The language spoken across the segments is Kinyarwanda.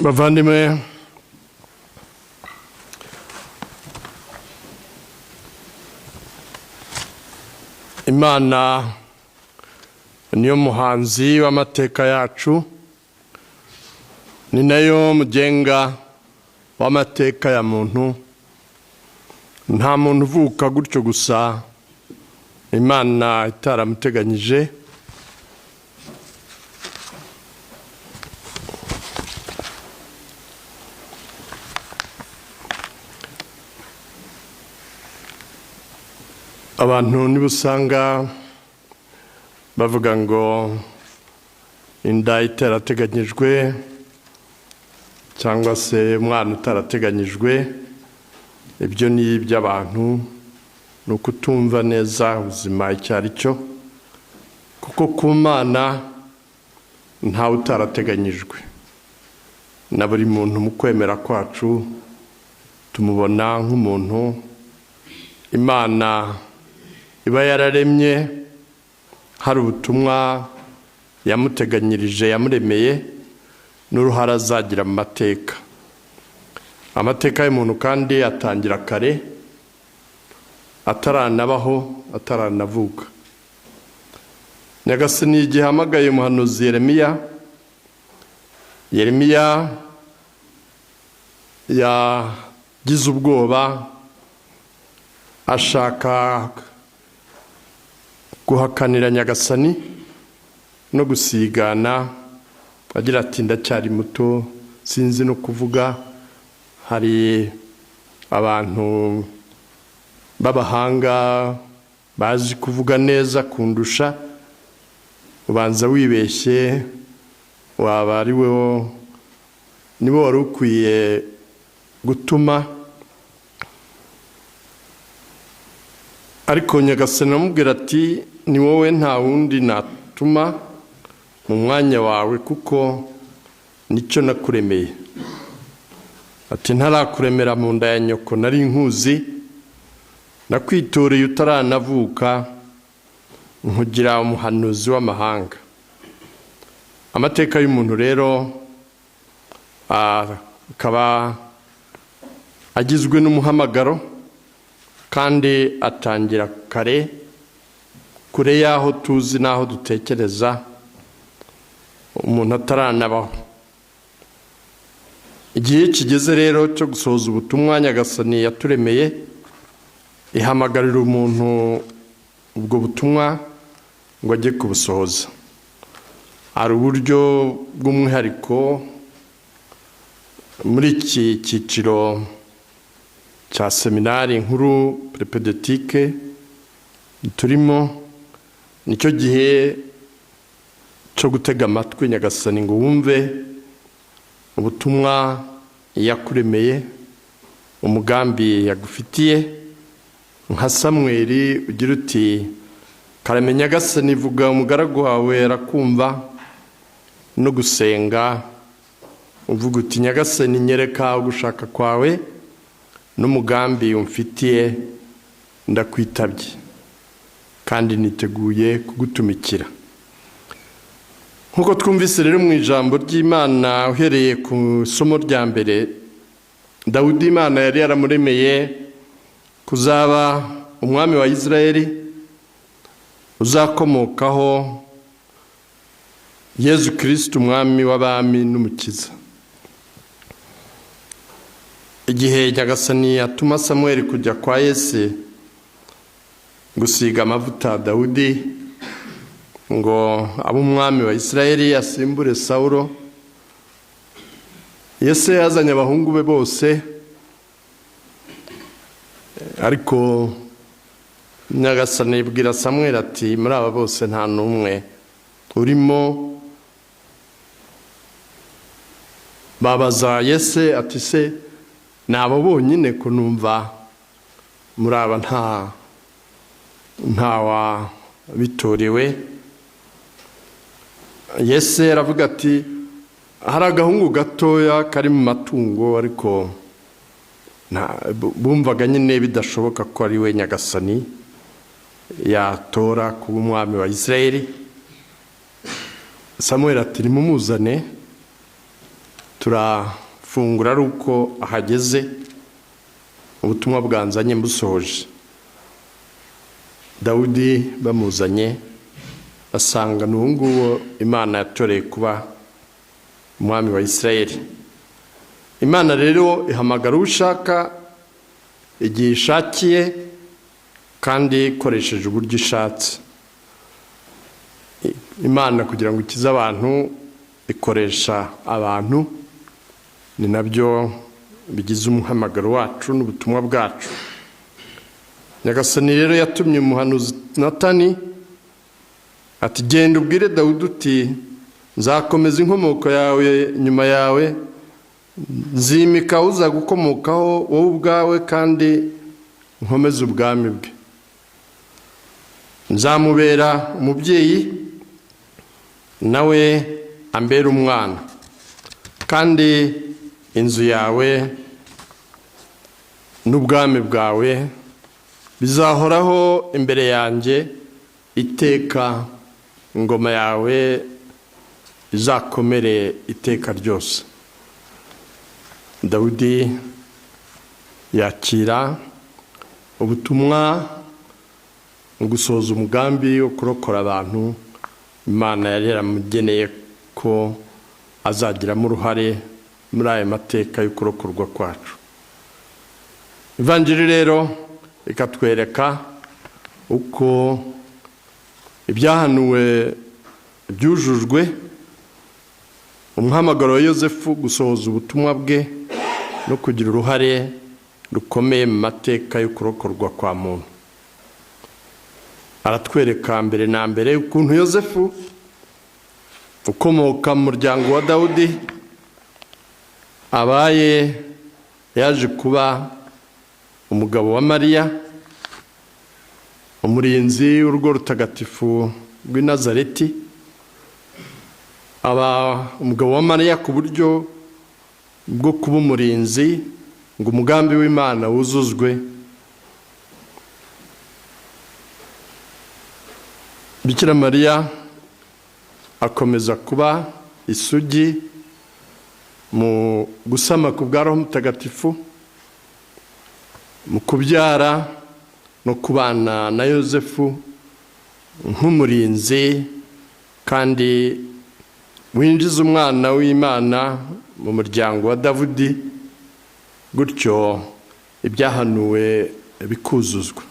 Bavandimwe, Imana niyo muhanzi w'amateka yacu, ni nayo mugenga w'amateka ya muntu. Nta muntu uvuka gutyo gusa Imana itaramuteganyije. Abantu niba usanga bavuga ngo inda itarateganyijwe cyangwa se umwana utarateganyijwe, ibyo ni iby'abantu, ni ukutumva neza ubuzima icyo ari cyo, kuko ku Mana ntawe utarateganyijwe. Na buri muntu mu kwemera kwacu tumubona nk'umuntu Imana iba yararemye, hari ubutumwa yamuteganyirije, yamuremeye, n'uruhare azagira mu mateka. Amateka y'umuntu kandi atangira kare, ataranabaho, ataranavuka. Nyagasani igihe ahamagaye umuhanuzi Yeremiya, Yeremiya yagize ubwoba, ashaka guhakanira Nyagasani no gusigana, agira ati ndacyari muto, sinzi no kuvuga. Hari abantu b'abahanga bazi kuvuga neza kundusha, ubanza wibeshye, waba ari wo nibo wari ukwiye gutuma. Ariko Nyagasani aramubwira ati ni wowe, nta wundi natuma mu mwanya wawe, kuko nicyo nakuremeye. Ati ntarakuremera mu nda ya nyoko nari nkuzi, nakwitoreye utaranavuka, nkugira umuhanuzi w'amahanga. Amateka y'umuntu rero akaba agizwe n'umuhamagaro, kandi atangira kare, kure y'aho tuzi n'aho dutekereza, umuntu ataranabaho. Igihe kigeze rero cyo gusohoza ubutumwa Nyagasani yaturemeye, ihamagarira umuntu ubwo butumwa ngo ajye kubusohoza. Hari uburyo bw'umwihariko muri iki cyiciro cya seminari nkuru prepedetike turimo, nicyo gihe cyo gutega amatwi Nyagasani ngo wumve ubutumwa yakuremeye, umugambi yagufitiye. Nka Samweli ugira uti karame Nyagasani, vuga umugaragu wawe arakumva, no gusenga uvuga uti Nyagasani nyereka ugushaka kwawe n'umugambi umfitiye, ndakwitabye kandi niteguye kugutumikira. Nk'uko twumvise rero mu ijambo ry'Imana uhereye ku isomo rya mbere, Dawudi Imana yari yaramuremeye kuzaba umwami wa Israeli uzakomokaho Yezu Kristo, umwami w'abami n'umukiza. Igihe Nyagasani atuma Samweli kujya kwa Yese gusiga amavuta Dawudi ngo abe umwami wa Israeli asimbure Sawulo, Yese yazanye abahungu be bose, ariko Nyagasani ibwira Samweli ati muri aba bose nta n'umwe urimo. Babaza Yese ati se ni abo bonyine ko numva muri aba nta wabitorewe? Yese aravuga ati hari agahungu gatoya kari mu matungo, ariko bumvaga nyine bidashoboka ko ari we Nyagasani yatora kuba umwami wa Israeli. Samuel ati nimumuzane Turafungura ari uko ahageze, ubutumwa bwanzanye mbusohoje. Dawudi bamuzanye basanga ni uwo nguwo Imana yatoreye kuba umwami wa Isirayeli. Imana rero ihamagara uwo ushaka igihe ishakiye kandi ikoresheje uburyo ishatse. Imana kugira ngo ikize abantu ikoresha abantu, ni nabyo bigize umuhamagaro wacu n'ubutumwa bwacu. Nyagasani rero yatumye umuhanuzi Natani ati: "Genda ubwire Dawudi uti nzakomeza inkomoko yawe nyuma yawe, nzimika uza gukomokaho wowe ubwawe, kandi nkomeze ubwami bwe. Nzamubera umubyeyi, nawe ambere umwana, kandi inzu yawe n'ubwami bwawe bizahoraho imbere yanjye iteka, ingoma yawe izakomere iteka ryose." Dawudi yakira ubutumwa mu gusohoza umugambi wo kurokora abantu Imana yari yaramugeneye ko azagiramo uruhare muri aya mateka yo kurokorwa kwacu. Ivanjiri rero ikatwereka uko ibyahanuwe byujujwe, umuhamagaro wa Yosefu gusohoza ubutumwa bwe no kugira uruhare rukomeye mu mateka yo kurokorwa kwa muntu. Aratwereka mbere na mbere ukuntu Yosefu ukomoka mu muryango wa Dawudi abaye yaje kuba umugabo wa Mariya, umurinzi w'urugo rutagatifu rw'i Nazareti. Aba umugabo wa Mariya ku buryo bwo kuba umurinzi ngo umugambi w'Imana wuzuzwe. Bikira Mariya akomeza kuba isugi mu gusama ku bwa Roho Mutagatifu, mu kubyara no kubana na Yosefu nk'umurinzi kandi winjiza umwana w'Imana mu muryango wa Dawudi, gutyo ibyahanuwe bikuzuzwa.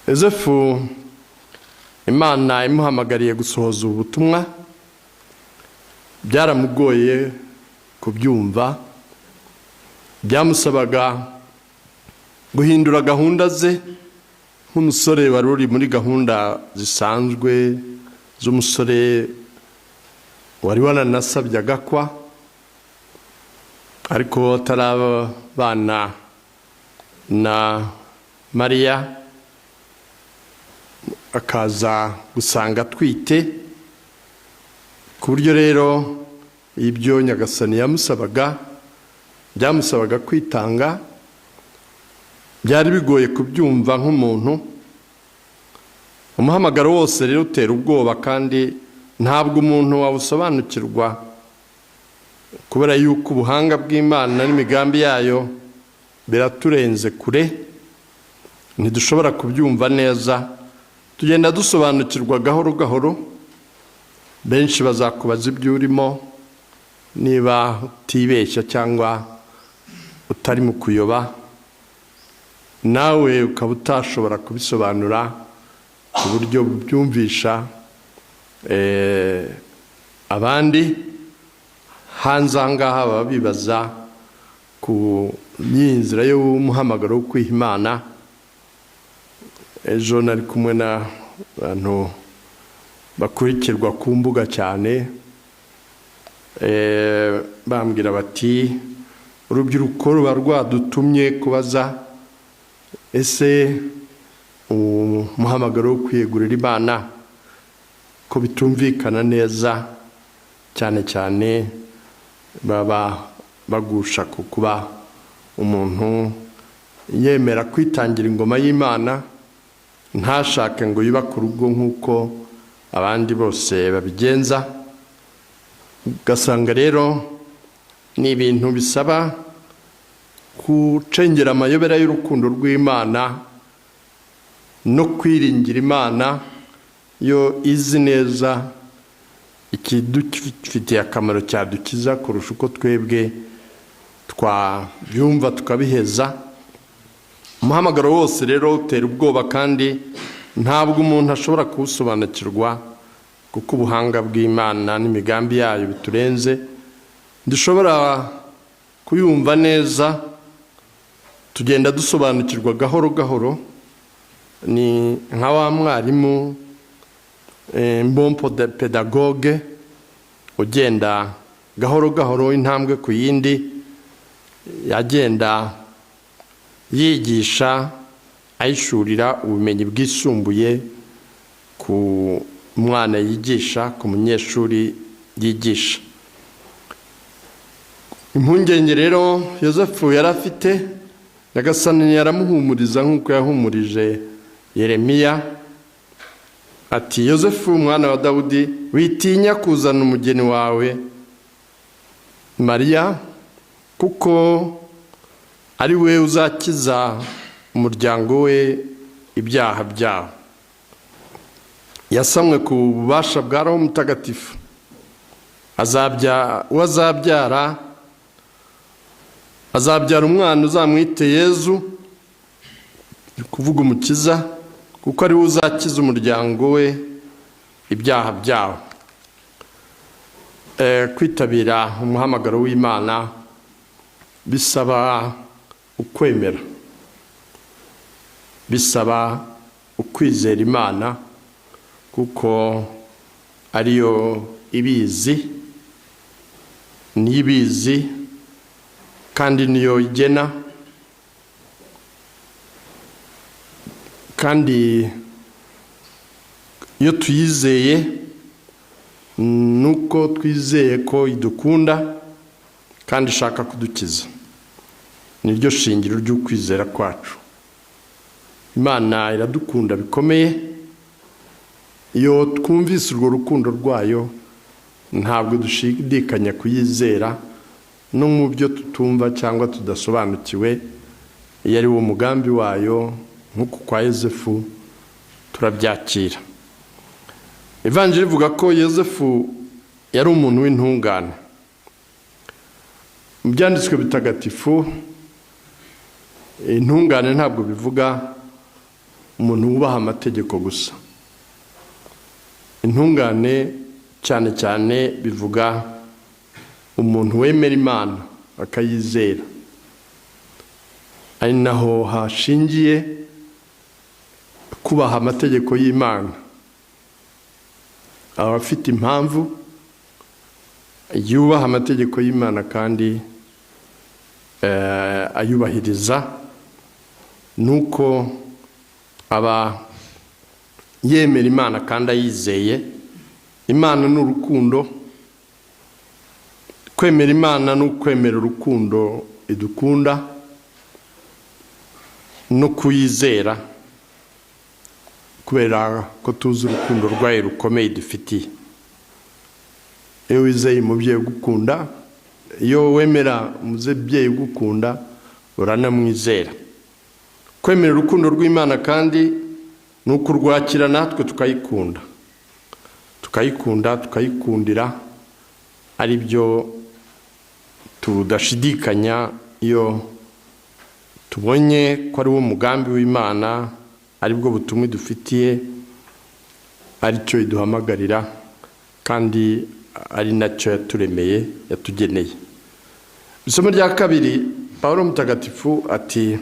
Yosefu Imana imuhamagariye gusohoza ubu butumwa, byaramugoye kubyumva, byamusabaga guhindura gahunda ze nk'umusore wari uri muri gahunda zisanzwe z'umusore wari waranasabye agakwa, ariko atarabana na Mariya, akaza gusanga atwite. Ku buryo rero ibyo Nyagasani yamusabaga byamusabaga kwitanga, byari bigoye kubyumva nk'umuntu. Umuhamagaro wose rero utera ubwoba, kandi ntabwo umuntu wawusobanukirwa, kubera yuko ubuhanga bw'Imana n'imigambi yayo biraturenze kure, ntidushobora kubyumva neza. Tugenda dusobanukirwa gahoro gahoro. Benshi bazakubaza ibyo urimo, niba utibeshya cyangwa utari mu kuyoba, nawe ukaba utashobora kubisobanura ku buryo byumvisha abandi hanze aha ngaha. Baba bibaza ku nzira y'umuhamagaro wo kwiha Imana. Ejo nari kumwe n'abantu bakurikirwa ku mbuga cyane, bambwira bati: "Urubyiruko ruba rwadutumye kubaza, ese umuhamagaro wo kwiyegurira Imana ko bitumvikana neza?" Cyane cyane baba bagusha ku kuba umuntu yemera kwitangira ingoma y'Imana, ntashake ngo yubake urugo nk'uko abandi bose babigenza. Ugasanga rero Ni ibintu bisaba gucengera amayobera y'urukundo rw'Imana no kwiringira Imana yo izi neza ikidufitiye akamaro cyadukiza kurusha uko twebwe twabyumva tukabiheza. Umuhamagaro wose rero utera ubwoba, kandi ntabwo umuntu ashobora kuwusobanukirwa, kuko ubuhanga bw'Imana n'imigambi yayo biturenze. Dushobora kuyumva neza, tugenda dusobanukirwa gahoro gahoro. Ni nka wa mwarimu mbompo pedagogue ugenda gahoro gahoro, intambwe ku yindi, yagenda yigisha, ayishurira ubumenyi bwisumbuye ku mwana yigisha, ku munyeshuri yigisha. Impungenge rero Yosefu yari afite, Nyagasani yaramuhumuriza nk'uko yahumurije Yeremiya, ati: "Yosefu mwana wa Dawudi, witinya kuzana umugeni wawe Mariya, kuko ari we uzakiza umuryango we ibyaha byabo. Yasamwe ku bubasha bwa Roho Mutagatifu. Uwo azabyara, azabyara umwana, uzamwite Yezu, ni kuvuga Umukiza, kuko ari we uzakiza umuryango we ibyaha byawo." Kwitabira umuhamagaro w'Imana bisaba ukwemera, bisaba ukwizera Imana, kuko ariyo ibizi, niyo ibizi kandi niyo igena. Kandi iyo tuyizeye, nuko twizeye ko idukunda kandi ishaka kudukiza. Niryo shingiro ry'ukwizera kwacu. Imana iradukunda bikomeye. Iyo twumvise urwo rukundo rwayo, ntabwo dushidikanya kuyizera no mu byo tutumva cyangwa tudasobanukiwe. Iyo ari wo mugambi wayo, nk'uku kwa Yosefu, turabyakira. Ivanjiri ivuga ko Yosefu yari umuntu w'intungane. Mu byanditswe bitagatifu, intungane ntabwo bivuga umuntu wubaha amategeko gusa. Intungane cyane cyane bivuga umuntu wemera Imana akayizera, ari naho hashingiye kubaha amategeko y'Imana. Aba afite impamvu yubaha amategeko y'Imana kandi ayubahiriza, nuko aba yemera Imana kandi ayizeye. Imana ni urukundo. Kwemera Imana ni ukwemera urukundo idukunda no kuyizera, kubera ko tuzi urukundo rwayo rukomeye dufitiye. Iyo wizeye umubyeyi ugukunda, iyo wemera umubyeyi ugukunda, uranamwizera. Kwemera urukundo rw'Imana kandi ni ukurwakira natwe tukayikunda, tukayikunda, tukayikundira, ari byo tudashidikanya iyo tubonye ko ari wo mugambi w'Imana, aribwo butumwa dufitiye, aricyo iduhamagarira kandi ari nacyo yaturemeye, yatugeneye. Isomo rya kabiri, Pawulo Mutagatifu ati: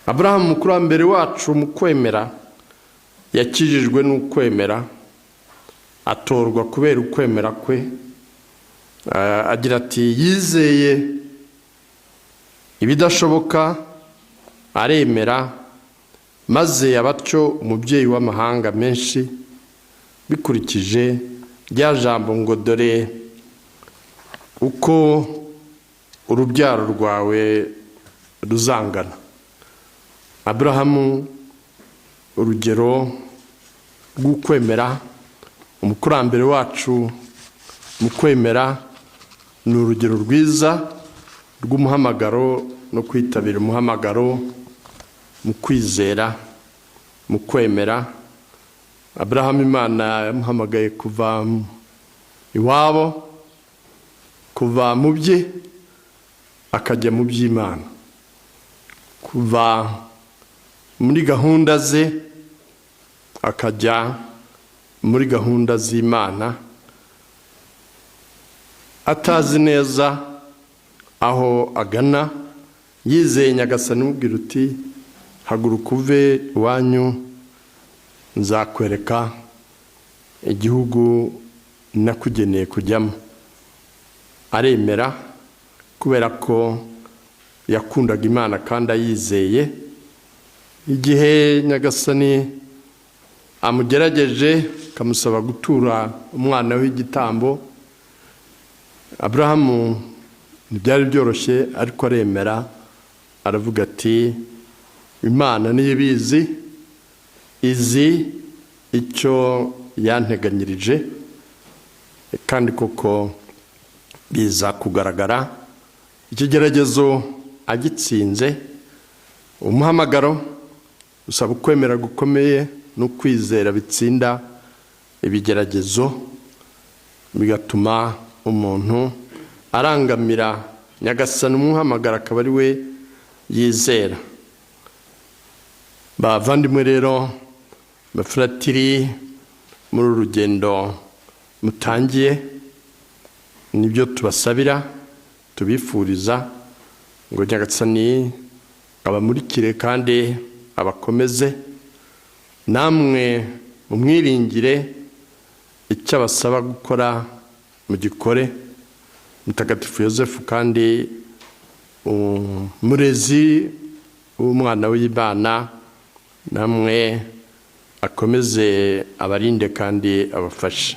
"Aburahamu umukurambere wacu mu kwemera yakijijwe n'ukwemera, atorwa kubera ukwemera kwe." Agira ati: "Yizeye ibidashoboka, aremera, maze aba atyo umubyeyi w'amahanga menshi, bikurikije rya jambo ngo: 'Dore uko urubyaro rwawe ruzangana.'" Aburahamu, urugero rw'ukwemera, umukurambere wacu mu kwemera, Ni urugero rwiza rw'umuhamagaro no kwitabira umuhamagaro mu kwizera, mu kwemera. Aburahamu Imana yamuhamagaye kuva iwabo, kuva mu bye akajya mu by'Imana, kuva muri gahunda ze akajya muri gahunda z'Imana, atazi neza aho agana, yizeye Nyagasani umubwira uti haguruka uve iwanyu nzakwereka igihugu nakugeneye kujyamo. Aremera kubera ko yakundaga Imana kandi ayizeye. Igihe Nyagasani amugerageje akamusaba gutura umwana w'igitambo, Aburahamu ntibyari byoroshye, ariko aremera, aravuga ati Imana niyo ibizi, izi icyo yanteganyirije, kandi koko biza kugaragara. Ikigeragezo agitsinze. Umuhamagaro usaba ukwemera gukomeye no kwizera bitsinda ibigeragezo, bigatuma umuntu arangamira Nyagasani umuhamagara akaba ari we yizera. Bavandimwe rero, bafuratiri, muri uru rugendo mutangiye, nibyo tubasabira, tubifuriza ngo Nyagasani abamurikire kandi abakomeze, namwe mumwiringire, icyo abasaba gukora mugikore. Mutagatifu Yosefu kandi umurezi w'umwana w'Imana, namwe akomeze abarinde kandi abafashe.